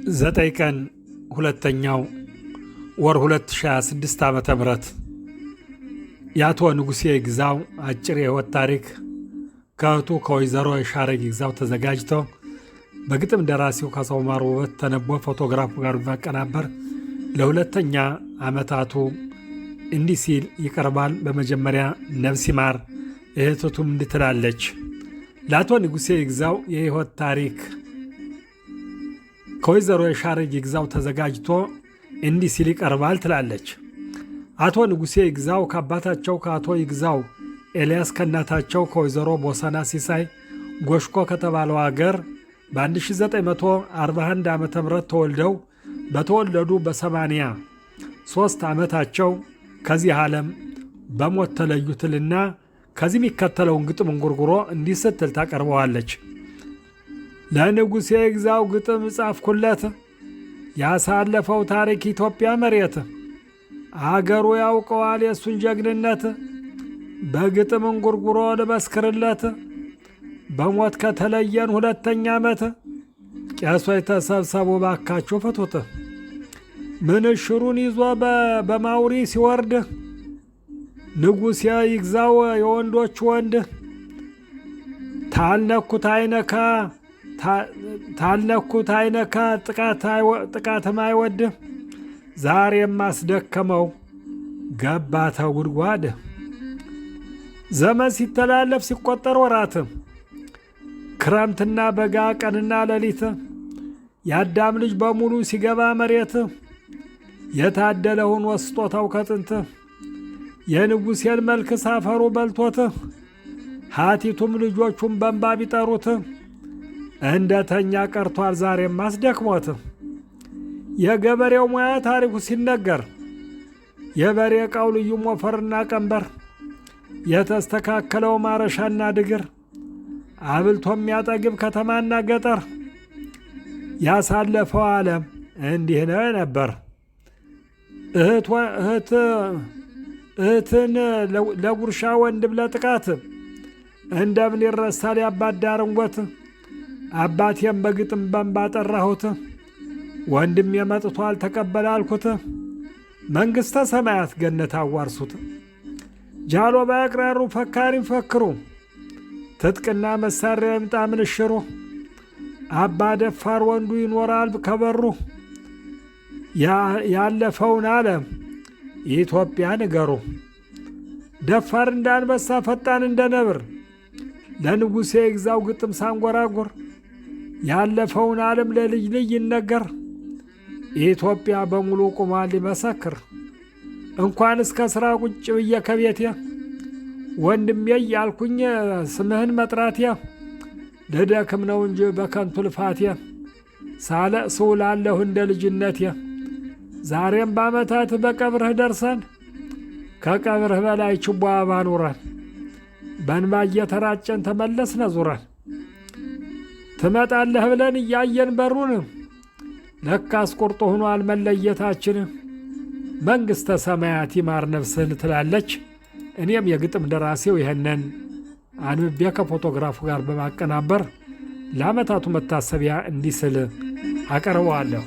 9 ቀን ሁለተኛው ወር 2026 ዓ.ም. የአቶ ንጉሴ ይግዛው አጭር የሕይወት ታሪክ ከእህቱ ከወይዘሮ የሻረግ ይግዛው ተዘጋጅቶ በግጥም ደራሲው ካሳው ማሩ ውበት ተነቦ ፎቶግራፉ ጋር በማቀናበር ለሁለተኛ ዓመታቱ እንዲህ ሲል ይቀርባል። በመጀመሪያ ነፍስ ይማር። እህትቱም እንዲህ ትላለች። ለአቶ ንጉሴ ይግዛው የሕይወት ታሪክ ከወይዘሮ የሻረግ ይግዛው ተዘጋጅቶ እንዲህ ሲል ይቀርባል ትላለች። አቶ ንጉሴ ይግዛው ከአባታቸው ከአቶ ይግዛው ኤልያስ ከእናታቸው ከወይዘሮ ቦሰና ሲሳይ ጎሽኮ ከተባለው አገር በ1941 ዓ ም ተወልደው በተወለዱ በ83 ዓመታቸው ከዚህ ዓለም በሞት ተለዩትልና ከዚህ የሚከተለውን ግጥም እንጉርጉሮ እንዲህ ስትል ታቀርበዋለች። ለንጉሴ ይግዛው ግጥም ጻፍኩለት፣ ያሳለፈው ታሪክ ኢትዮጵያ መሬት፣ አገሩ ያውቀዋል የእሱን ጀግንነት፣ በግጥም እንጉርጉሮ ልመስክርለት። በሞት ከተለየን ሁለተኛ ዓመት፣ ቄሶች ተሰብሰቡ ባካችሁ ፍቱት። ምንሽሩን ይዞ በማውሪ ሲወርድ፣ ንጉሴ ይግዛው የወንዶች ወንድ፣ ታልነኩት አይነካ ታልነኩት አይነካ ጥቃትም አይወድ፣ ዛሬም አስደከመው ገባ ተጉድጓድ። ዘመን ሲተላለፍ ሲቆጠር ወራት፣ ክረምትና በጋ ቀንና ሌሊት፣ የአዳም ልጅ በሙሉ ሲገባ መሬት፣ የታደለ ሆኖ ስጦታው ከጥንት፣ የንጉሴን መልክ ሳፈሩ በልቶት፣ ሀቲቱም ልጆቹም በንባ ቢጠሩት፣ እንደ ተኛ ቀርቷል ዛሬም አስደክሞት። የገበሬው ሙያ ታሪኩ ሲነገር፣ የበሬ ዕቃው ልዩ ሞፈርና ቀንበር፣ የተስተካከለው ማረሻና ድግር፣ አብልቶ የሚያጠግብ ከተማና ገጠር፣ ያሳለፈው ዓለም እንዲህ ነው ነበር። እህትን ለጉርሻ ወንድም ለጥቃት እንደምን ይረሳል የአባት ዳርንጎት። አባቴም በግጥም በንባ ጠራሁት፣ ወንድም የመጥቷል ተቀበለ አልኩት። መንግሥተ ሰማያት ገነት አዋርሱት። ጃሎ ባያቅራሩ ፈካሪም ፈክሩ፣ ትጥቅና መሳሪያ ይምጣ ምንሽሩ። አባ ደፋር ወንዱ ይኖራል ከበሩ። ያለፈውን ዓለም ኢትዮጵያ ንገሩ። ደፋር እንደ አንበሳ ፈጣን እንደ ነብር፣ ለንጉሴ ይግዛው ግጥም ሳንጎራጉር፣ ያለፈውን ዓለም ለልጅ ልጅ ይነገር። ኢትዮጵያ በሙሉ ቁሟል ሊመሰክር። እንኳን እስከ ሥራ ቁጭ ብዬ ከቤቴ፣ ወንድሜ እያልኩኝ ስምህን መጥራቴ፣ ልደክም ነው እንጂ በከንቱ ልፋቴ፣ ሳለቅስ ውላለሁ እንደ ልጅነቴ። ዛሬም በዓመታት በቀብርህ ደርሰን፣ ከቀብርህ በላይ ችቦ አበባ ኑረን፣ በእንባ እየተራጨን ተመለስነ ዙረን። ትመጣለህ ብለን እያየን በሩን፣ ለካስ ቁርጥ ሆኗል መለየታችን። መንግሥተ ሰማያት ይማር ነፍስህን ትላለች። እኔም የግጥም ደራሲው ይህንን አንብቤ ከፎቶግራፉ ጋር በማቀናበር ለዓመታቱ መታሰቢያ እንዲህ ስል አቀርበዋለሁ።